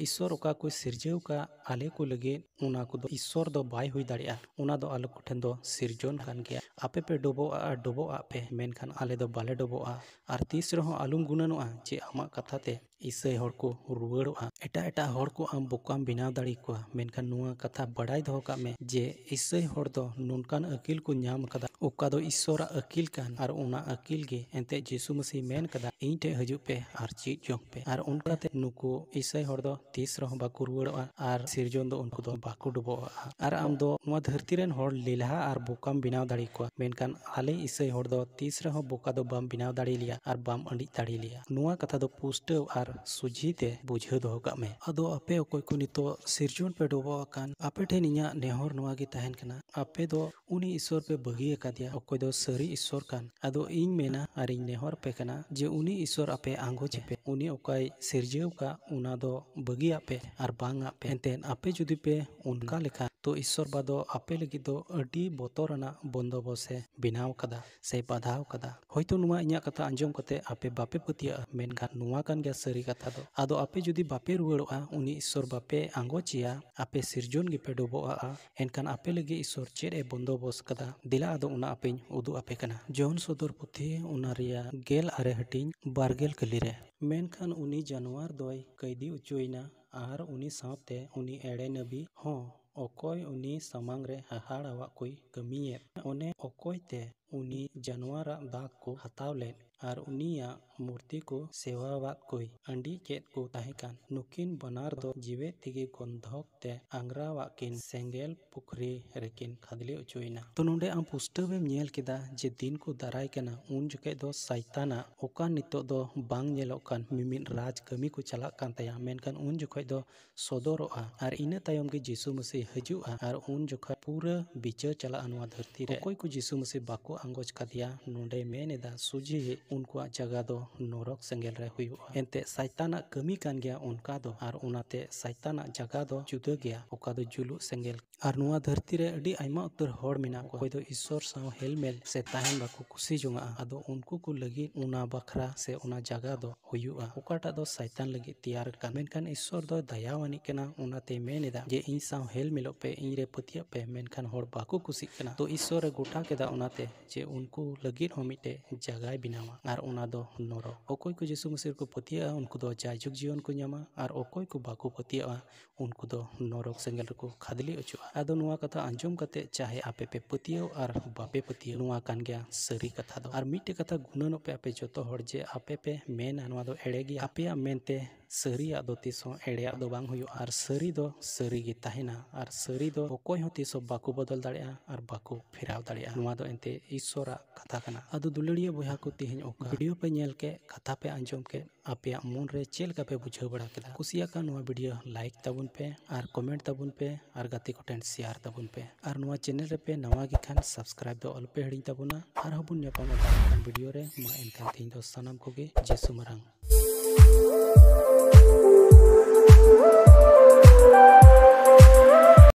ᱤᱥᱥᱚᱨ ᱚᱠᱟ ᱠᱚᱭ ᱥᱤᱨᱡᱟᱹᱣ ᱠᱟᱜ ᱟᱞᱮ ᱠᱚ ᱞᱟᱹᱜᱤᱫ, ᱚᱱᱟ ᱠᱚᱫᱚ ᱤᱥᱥᱚᱨ ᱫᱚ ᱵᱟᱭ ᱦᱩᱭ ᱫᱟᱲᱮᱭᱟᱜᱼᱟ᱾ ᱚᱱᱟ ᱫᱚ ᱟᱞᱮ ᱠᱚᱴᱷᱮᱱ ᱫᱚ ᱥᱤᱨᱡᱚᱱ ᱠᱟᱱ ᱜᱮᱭᱟ᱾ ᱟᱯᱮ ᱯᱮ ᱰᱚᱵᱚᱜᱼᱟ ᱟᱨ ᱰᱚᱵᱚᱜ ᱟᱜ ᱯᱮ, ᱢᱮᱱᱠᱷᱟᱱ ᱟᱞᱮ ᱫᱚ ᱵᱟᱞᱮ ᱰᱚᱵᱚᱜᱼᱟ᱾ ᱟᱨ ᱛᱤᱥ ᱨᱮᱦᱚᱸ ᱟᱞᱚᱢ ᱜᱩᱱᱟᱹᱱᱚᱜᱼᱟ ᱡᱮ ᱟᱢᱟᱜ ᱠᱟᱛᱷᱟ ᱛᱮ ᱤᱥᱟᱹᱭ ᱦᱚᱲ ᱠᱚ ᱨᱩᱣᱟᱹᱲᱚᱜᱼᱟ᱾ ᱮᱴᱟᱜ ᱮᱴᱟᱜ ᱦᱚᱲ ᱠᱚ ᱟᱢ ᱵᱚᱠᱟᱢ ᱵᱮᱱᱟᱣ ᱫᱟᱲᱮ ᱠᱚᱣᱟ, ᱢᱮᱱᱠᱷᱟᱱ ᱱᱚᱣᱟ ᱠᱟᱛᱷᱟ ᱵᱟᱲᱟᱭ ᱫᱚᱦᱚ ᱠᱟᱜ ᱢᱮ ᱡᱮ ᱤᱥᱟᱹᱭ ᱦᱚᱲ ᱫᱚ ᱱᱚᱝᱠᱟᱱ ᱟᱹᱠᱤᱞ ᱠᱚ ᱧᱟᱢ ᱟᱠᱟᱫᱟ, ᱚᱠᱟ ᱫᱚ ᱤᱥᱥᱚᱨᱟᱜ ᱟᱹᱠᱤᱞ ᱠᱟᱱ, ᱟᱨ ᱚᱱᱟ ᱟᱹᱠᱤᱞ ᱜᱮ ᱮᱱᱛᱮ ᱡᱤᱥᱩ ᱢᱟᱹᱥᱤ ᱢᱮᱱ ᱠᱟᱫᱟ, "ᱤᱧ ᱴᱷᱮᱱ ᱦᱤᱡᱩᱜ ᱯᱮ ᱟᱨ ᱪᱮᱫ ᱡᱚᱝ ᱯᱮ", ᱟᱨ ᱚᱱᱠᱟᱛᱮ ᱱᱩᱠᱩ ᱤᱥᱟᱹᱭ ᱦᱚᱲ ᱫᱚ ᱛᱤᱥ ᱨᱮᱦᱚᱸ ᱵᱟᱠᱚ ᱨᱩᱣᱟᱹᱲᱚᱜᱼᱟ ᱟᱨ ᱥᱤᱨᱡᱚᱱ ᱫᱚ ᱩᱱᱠᱩ ᱫᱚ ᱵᱟᱠᱚ ᱰᱚᱵᱚᱜᱼᱟ᱾ ᱟᱨ ᱟᱢ ᱫᱚ ᱱᱚᱣᱟ ᱫᱷᱟᱹᱨᱛᱤ ᱨᱮᱱ ᱦᱚᱲ ᱞᱮᱞᱦᱟ ᱟᱨ ᱵᱚᱠᱟᱢ ᱵᱮᱱᱟᱣ ᱫᱟᱲᱮ ᱠᱚᱣᱟ, ᱢᱮᱱᱠᱷᱟᱱ ᱟᱞᱮ ᱤᱥᱟᱹᱭ ᱦᱚᱲ ᱫᱚ ᱛᱤᱥ ᱨᱮᱦᱚᱸ ᱵᱚᱠᱟ ᱫᱚ ᱵᱟᱢ ᱵᱮᱱᱟᱣ ᱫᱟᱲᱮ ᱞᱮᱭᱟ ᱟᱨ ᱵᱟᱢ ᱟᱹᱰᱤᱡ ᱫᱟᱲᱮ ᱞᱮᱭᱟ᱾ ᱱᱚᱣᱟ ᱠᱟᱛᱷᱟ ᱫᱚ ᱯᱩᱥᱴᱟᱹᱣ ᱟᱨ ᱥᱚᱡᱷᱮ ᱛᱮ ᱵᱩᱡᱷᱟᱹᱣ ᱫᱚᱦᱚ ᱠᱟᱜ ᱢᱮ᱾ ᱟᱫᱚ ᱟᱯᱮ ᱚᱠᱚᱭ ᱠᱚ ᱱᱤᱛᱚᱜ ᱥᱤᱨᱡᱚᱱ ᱯᱮ ᱰᱚᱵᱚᱜ ᱟᱠᱟᱱ, ᱟᱯᱮ ᱴᱷᱮᱱ ᱤᱧᱟᱹᱜ ᱱᱮᱦᱚᱨ ᱱᱚᱣᱟ ᱜᱮ ᱛᱟᱦᱮᱱ ᱠᱟᱱᱟ, ᱟᱯᱮ ᱫᱚ ᱩᱱᱤ ᱤᱥᱥᱚᱨ ᱯᱮ ᱵᱟᱹᱜᱤ ᱟᱠᱟᱫᱮᱭᱟ, ᱚᱠᱚᱭ ᱫᱚ ᱥᱟᱹᱨᱤ ᱤᱥᱥᱚᱨ ᱠᱟᱱ᱾ ᱟᱫᱚ ᱤᱧ ᱢᱮᱱᱟ ᱟᱨ ᱤᱧ ᱱᱮᱦᱚᱨ ᱯᱮ ᱠᱟᱱᱟ ᱡᱮ ᱩᱱᱤ ᱤᱥᱥᱚᱨ ᱟᱯᱮ ᱟᱸᱜᱚᱪ ᱯᱮ, ᱩᱱᱤ ᱚᱠᱟᱭ ᱥᱤᱨᱡᱟᱹᱣ ᱠᱟᱜ, ᱚᱱᱟ ᱫᱚ ᱵᱟᱹᱜᱤᱭᱟᱜ ᱯᱮ ᱟᱨ ᱵᱟᱝ ᱟᱜ ᱯᱮ᱾ ᱮᱱᱛᱮᱫ ᱟᱯᱮ ᱡᱩᱫᱤ ᱯᱮ ᱚᱱᱠᱟ ᱞᱮᱠᱷᱟᱱ, ᱛᱚ ᱤᱥᱥᱚᱨ ᱵᱟ ᱫᱚ ᱟᱯᱮ ᱞᱟᱹᱜᱤᱫ ᱫᱚ ᱟᱹᱰᱤ ᱵᱚᱛᱚᱨ ᱟᱱᱟᱜ ᱵᱚᱱᱫᱚᱵᱚᱥ ᱮ ᱵᱮᱱᱟᱣ ᱠᱟᱫᱟ ᱥᱮ ᱵᱟᱫᱷᱟᱣ ᱠᱟᱫᱟ᱾ ᱦᱚᱭᱛᱳ ᱱᱚᱣᱟ ᱤᱧᱟᱹᱜ ᱠᱟᱛᱷᱟ ᱟᱸᱡᱚᱢ ᱠᱟᱛᱮ ᱟᱯᱮ ᱵᱟᱯᱮ ᱯᱟᱹᱛᱭᱟᱹᱜᱼᱟ, ᱢᱮᱱᱠᱷᱟᱱ ᱱᱚᱣᱟ ᱠᱟᱱ ᱜᱮᱭᱟ ᱥᱟᱹᱨᱤ ᱠᱟᱛᱷᱟ ᱫᱚ᱾ ᱟᱫᱚ ᱟᱯᱮ ᱡᱩᱫᱤ ᱵᱟᱯᱮ ᱨᱩᱣᱟᱹᱲᱚᱜᱼᱟ, ᱩᱱᱤ ᱤᱥᱥᱚᱨ ᱵᱟᱯᱮ ᱟᱸᱜᱚᱪᱮᱭᱟ, ᱟᱯᱮ ᱥᱤᱨᱡᱚᱱ ᱜᱮᱯᱮ ᱰᱚᱵᱚᱜᱼᱟ, ᱮᱱᱠᱷᱟᱱ ᱟᱯᱮ ᱞᱟᱹᱜᱤᱫ ᱤᱥᱥᱚᱨ ᱪᱮᱫ ᱮ ᱵᱚᱱᱫᱚᱵᱚᱥ ᱠᱟᱫᱟ? ᱫᱮᱞᱟ ᱟᱫᱚ ᱚᱱᱟ ᱟᱯᱮᱧ ᱩᱫᱩᱜ ᱟᱯᱮ ᱠᱟᱱᱟ᱾ ᱡᱚᱦᱚᱱ ᱥᱚᱫᱚᱨ ᱯᱩᱛᱷᱤ, ᱚᱱᱟ ᱨᱮᱭᱟᱜ ᱜᱮᱞ ᱟᱨᱮ ᱦᱟᱹᱴᱤᱧ ᱵᱟᱨᱜᱮᱞ ᱠᱟᱹᱞᱤ ᱨᱮ᱾ ᱢᱮᱱᱠᱷᱟᱱ ᱩᱱᱤ ᱡᱟᱱᱣᱟᱨ ᱫᱚᱭ ᱠᱟᱹᱭᱫᱤ ᱚᱪᱚᱭᱮᱱᱟ, ᱟᱨ ᱩᱱᱤ ᱥᱟᱶᱛᱮ ᱩᱱᱤ ᱮᱲᱮ ᱱᱟᱹᱵᱤ ᱦᱚᱸ, ᱚᱠᱚᱭ ᱩᱱᱤ ᱥᱟᱢᱟᱝ ᱨᱮ ᱦᱟᱦᱟᱲᱟᱣᱟᱜ ᱠᱚᱭ ᱠᱟᱹᱢᱤᱭᱮᱫ᱾ ᱚᱱᱮ ᱚᱠᱚᱭ ᱛᱮ ᱩᱱᱤ ᱡᱟᱱᱣᱟᱨᱟᱜ ᱫᱟᱜᱽ ᱠᱚ ᱦᱟᱛᱟᱣ ᱞᱮᱫ ᱟᱨ ᱩᱱᱤᱭᱟᱜ ᱢᱩᱨᱛᱤ ᱠᱚ ᱥᱮᱣᱟᱣᱟᱫ ᱠᱚᱭ ᱟᱹᱰᱤ ᱪᱮᱫ ᱠᱚ ᱛᱟᱦᱮᱸ ᱠᱟᱱ᱾ ᱱᱩᱠᱤᱱ ᱵᱟᱱᱟᱨ ᱫᱚ ᱡᱤᱣᱮᱫ ᱛᱮᱜᱮ ᱜᱚᱱᱫᱷᱚᱠ ᱛᱮ ᱟᱝᱜᱽᱨᱟᱣᱟᱜ ᱠᱤᱱ ᱥᱮᱸᱜᱮᱞ ᱯᱩᱠᱷᱨᱤ ᱨᱮᱠᱤᱱ ᱠᱷᱟᱫᱽᱞᱮ ᱚᱪᱚᱭᱮᱱᱟ᱾ ᱛᱚ ᱱᱚᱰᱮ ᱟᱢ ᱯᱩᱥᱴᱟᱹᱣ ᱮᱢ ᱧᱮᱞ ᱠᱮᱫᱟ ᱡᱮ ᱫᱤᱱ ᱠᱚ ᱫᱟᱨᱟᱭ ᱠᱟᱱᱟ, ᱩᱱ ᱡᱚᱠᱷᱮᱡ ᱫᱚ ᱥᱟᱭᱛᱟᱱᱟᱜ ᱚᱠᱟ ᱱᱤᱛᱚᱜ ᱫᱚ ᱵᱟᱝ ᱧᱮᱞᱚᱜ ᱠᱟᱱ ᱢᱤᱢᱤᱫ ᱨᱟᱡᱽ ᱠᱟᱹᱢᱤ ᱠᱚ ᱪᱟᱞᱟᱜ ᱠᱟᱱ ᱛᱟᱭᱟ, ᱢᱮᱱᱠᱷᱟᱱ ᱩᱱ ᱡᱚᱠᱷᱚᱡ ᱫᱚ ᱥᱚᱫᱚᱨᱚᱜᱼᱟ᱾ ᱟᱨ ᱤᱱᱟᱹ ᱛᱟᱭᱚᱢ ᱜᱮ ᱡᱤᱥᱩ ᱢᱟᱹᱥᱤ ᱦᱤᱡᱩᱜᱼᱟ ᱟᱨ ᱩᱱ ᱡᱚᱠᱷᱚᱡ ᱯᱩᱨᱟᱹ ᱵᱤᱪᱟᱹᱨ ᱪᱟᱞᱟᱜᱼᱟ ᱱᱚᱣᱟ ᱫᱷᱟᱹᱨᱛᱤ ᱨᱮ᱾ ᱚᱠᱚᱭ ᱠᱚ ᱡᱤᱥᱩ ᱢᱟᱹᱥᱤ ᱵᱟᱠᱚ ᱟᱸᱜᱚᱪ ᱠᱟᱫᱮᱭᱟ, ᱱᱚᱰᱮ ᱢᱮᱱ ᱮᱫᱟ ᱥᱚᱡᱷᱮ ᱩᱱᱠᱩᱣᱟᱜ ᱡᱟᱭᱜᱟ ᱫᱚ ᱱᱚᱨᱚᱠ ᱥᱮᱸᱜᱮᱞ ᱨᱮ ᱦᱩᱭᱩᱜᱼᱟ᱾ ᱮᱱᱛᱮ ᱥᱟᱭᱛᱟᱱᱟᱜ ᱠᱟᱹᱢᱤ ᱠᱟᱱ ᱜᱮᱭᱟ ᱚᱱᱠᱟ ᱫᱚ, ᱟᱨ ᱚᱱᱟᱛᱮ ᱥᱟᱭᱛᱟᱱᱟᱜ ᱡᱟᱭᱜᱟ ᱫᱚ ᱡᱩᱫᱟᱹ ᱜᱮᱭᱟ, ᱚᱠᱟ ᱫᱚ ᱡᱩᱞᱩᱜ ᱥᱮᱸᱜᱮᱞ᱾ ᱟᱨ ᱱᱚᱣᱟ ᱫᱷᱟᱹᱨᱛᱤ ᱨᱮ ᱟᱹᱰᱤ ᱟᱭᱢᱟ ᱩᱛᱟᱹᱨ ᱦᱚᱲ ᱢᱮᱱᱟᱜ ᱠᱚᱣᱟ, ᱚᱠᱚᱭ ᱫᱚ ᱤᱥᱥᱚᱨ ᱥᱟᱶ ᱦᱮᱞᱢᱮᱞ ᱥᱮ ᱛᱟᱦᱮᱱ ᱵᱟᱠᱚ ᱠᱩᱥᱤ ᱡᱚᱝᱟᱜᱼᱟ᱾ ᱟᱫᱚ ᱩᱱᱠᱩ ᱠᱚ ᱞᱟᱹᱜᱤᱫ ᱚᱱᱟ ᱵᱟᱠᱷᱨᱟ ᱥᱮ ᱚᱱᱟ ᱡᱟᱭᱜᱟ ᱫᱚ ᱦᱩᱭᱩᱜᱼᱟ, ᱚᱠᱟᱴᱟᱜ ᱫᱚ ᱥᱟᱭᱛᱟᱱ ᱞᱟᱹᱜᱤᱫ ᱛᱮᱭᱟᱨ ᱟᱠᱟᱱ᱾ ᱢᱮᱱᱠᱷᱟᱱ ᱤᱥᱥᱚᱨ ᱫᱚ ᱫᱟᱭᱟᱣᱟᱱᱤᱡ ᱠᱟᱱᱟ, ᱚᱱᱟᱛᱮ ᱢᱮᱱ ᱮᱫᱟ ᱡᱮ ᱤᱧ ᱥᱟᱶ ᱦᱮᱞ ᱢᱮᱞᱚᱜ ᱯᱮ, ᱤᱧ ᱨᱮ ᱯᱟᱹᱛᱭᱟᱹᱜ ᱯᱮ, ᱢᱮᱱᱠᱷᱟᱱ ᱦᱚᱲ ᱵᱟᱠᱚ ᱠᱩᱥᱤᱜ ᱠᱟᱱᱟ᱾ ᱛᱚ ᱤᱥᱥᱚᱨ ᱮ ᱜᱚᱴᱟ ᱠᱮᱫᱟ ᱚᱱᱟᱛᱮ ᱡᱮ ᱩᱱᱠᱩ ᱞᱟᱹᱜᱤᱫ ᱦᱚᱸ ᱢᱤᱫᱴᱮᱡ ᱡᱟᱭᱜᱟᱭ ᱵᱮᱱᱟᱣᱟ, ᱟᱨ ᱚᱱᱟ ᱫᱚ ᱱᱚᱨᱚᱠ᱾ ᱚᱠᱚᱭ ᱠᱚ ᱡᱤᱥᱩ ᱢᱟᱹᱥᱤ ᱨᱮᱠᱚ ᱯᱟᱹᱛᱭᱟᱹᱜᱼᱟ, ᱩᱱᱠᱩ ᱫᱚ ᱡᱟᱭᱡᱩᱜᱽ ᱡᱤᱭᱚᱱ ᱠᱚ ᱧᱟᱢᱟ, ᱟᱨ ᱚᱠᱚᱭ ᱠᱚ ᱵᱟᱠᱚ ᱯᱟᱹᱛᱭᱟᱹᱜᱼᱟ, ᱩᱱᱠᱩ ᱫᱚ ᱱᱚᱨᱚᱠ ᱥᱮᱸᱜᱮᱞ ᱨᱮᱠᱚ ᱠᱷᱟᱫᱽᱞᱮ ᱚᱪᱚᱜᱼᱟ᱾ ᱟᱫᱚ ᱱᱚᱣᱟ ᱠᱟᱛᱷᱟ ᱟᱸᱡᱚᱢ ᱠᱟᱛᱮ ᱪᱟᱦᱮ ᱟᱯᱮ ᱯᱮ ᱯᱟᱹᱛᱭᱟᱹᱣ ᱟᱨ ᱵᱟᱯᱮ ᱯᱟᱹᱛᱭᱟᱹᱣ, ᱱᱚᱣᱟ ᱠᱟᱱ ᱜᱮᱭᱟ ᱥᱟᱹᱨᱤ ᱠᱟᱛᱷᱟ ᱫᱚ᱾ ᱟᱨ ᱢᱤᱫᱴᱮᱡ ᱠᱟᱛᱷᱟ ᱜᱩᱱᱟᱹᱱᱚᱜ ᱯᱮ ᱟᱯᱮ ᱡᱚᱛᱚ ᱦᱚᱲ, ᱡᱮ ᱟᱯᱮ ᱯᱮ ᱢᱮᱱᱟ ᱱᱚᱣᱟ ᱫᱚ ᱮᱲᱮ ᱜᱮᱭᱟ, ᱟᱯᱮᱭᱟᱜ ᱢᱮᱱᱛᱮ ᱥᱟᱹᱨᱤᱭᱟᱜ ᱫᱚ ᱛᱤᱥ ᱦᱚᱸ ᱮᱲᱮᱭᱟᱜ ᱫᱚ ᱵᱟᱝ ᱦᱩᱭᱩᱜᱼᱟ᱾ ᱟᱨ ᱥᱟᱹᱨᱤ ᱫᱚ ᱥᱟᱹᱨᱤ ᱜᱮ ᱛᱟᱦᱮᱱᱟ, ᱟᱨ ᱥᱟᱹᱨᱤ ᱫᱚ ᱚᱠᱚᱭ ᱦᱚᱸ ᱛᱤᱥ ᱦᱚᱸ ᱵᱟᱠᱚ ᱵᱚᱫᱚᱞ ᱫᱟᱲᱮᱭᱟᱜᱼᱟ ᱟᱨ ᱵᱟᱠᱚ ᱯᱷᱮᱨᱟᱣ ᱫᱟᱲᱮᱭᱟᱜᱼᱟ᱾ ᱱᱚᱣᱟ ᱫᱚ ᱮᱱᱛᱮ ᱤᱥᱥᱚᱨᱟᱜ ᱠᱟᱛᱷᱟ ᱠᱟᱱᱟ᱾ ᱟᱫᱚ ᱫᱩᱞᱟᱹᱲᱤᱭᱟᱹ ᱵᱚᱭᱦᱟ ᱠᱚ, ᱛᱮᱦᱮᱧ ᱚᱠᱟ ᱵᱷᱤᱰᱤᱭᱳ ᱯᱮ ᱧᱮᱞ ᱠᱮᱫ, ᱠᱟᱛᱷᱟ ᱯᱮ ᱟᱸᱡᱚᱢ ᱠᱮᱫ, ᱟᱯᱮᱭᱟᱜ ᱢᱚᱱ ᱨᱮ ᱪᱮᱫ ᱞᱮᱠᱟ ᱯᱮ ᱵᱩᱡᱷᱟᱹᱣ ᱵᱟᱲᱟ ᱠᱮᱫᱟ? ᱠᱩᱥᱤᱭᱟᱜ ᱠᱷᱟᱱ ᱱᱚᱣᱟ ᱵᱷᱤᱰᱤᱭᱳ ᱞᱟᱭᱤᱠ ᱛᱟᱵᱚᱱ ᱯᱮ ᱟᱨ ᱠᱚᱢᱮᱱᱴ ᱛᱟᱵᱚᱱ ᱯᱮ ᱟᱨ ᱜᱟᱛᱮ ᱠᱚᱴᱷᱮᱱ ᱥᱮᱭᱟᱨ ᱛᱟᱵᱚᱱ ᱯᱮ᱾ ᱟᱨ ᱱᱚᱣᱟ ᱪᱮᱱᱮᱞ ᱨᱮᱯᱮ ᱱᱟᱣᱟ ᱜᱮ ᱠᱷᱟᱱ ᱥᱟᱵᱥᱠᱨᱟᱭᱤᱵ ᱫᱚ ᱟᱞᱚᱯᱮ ᱦᱤᱲᱤᱧ ᱛᱟᱵᱚᱱᱟ᱾ ᱟᱨᱦᱚᱸ ᱵᱚᱱ ᱧᱟᱯᱟᱢᱟ ᱫᱟᱨᱟᱭ ᱠᱟᱱ ᱵᱷᱤᱰᱤᱭᱳ ᱨᱮ᱾ ᱢᱟ ᱮᱱᱠᱷᱟᱱ ᱛᱮᱦᱮᱧ ᱫᱚ ᱥᱟᱱᱟᱢ ᱠᱚᱜᱮ ᱡᱤᱥᱩ ᱢᱟᱨᱟᱝ᱾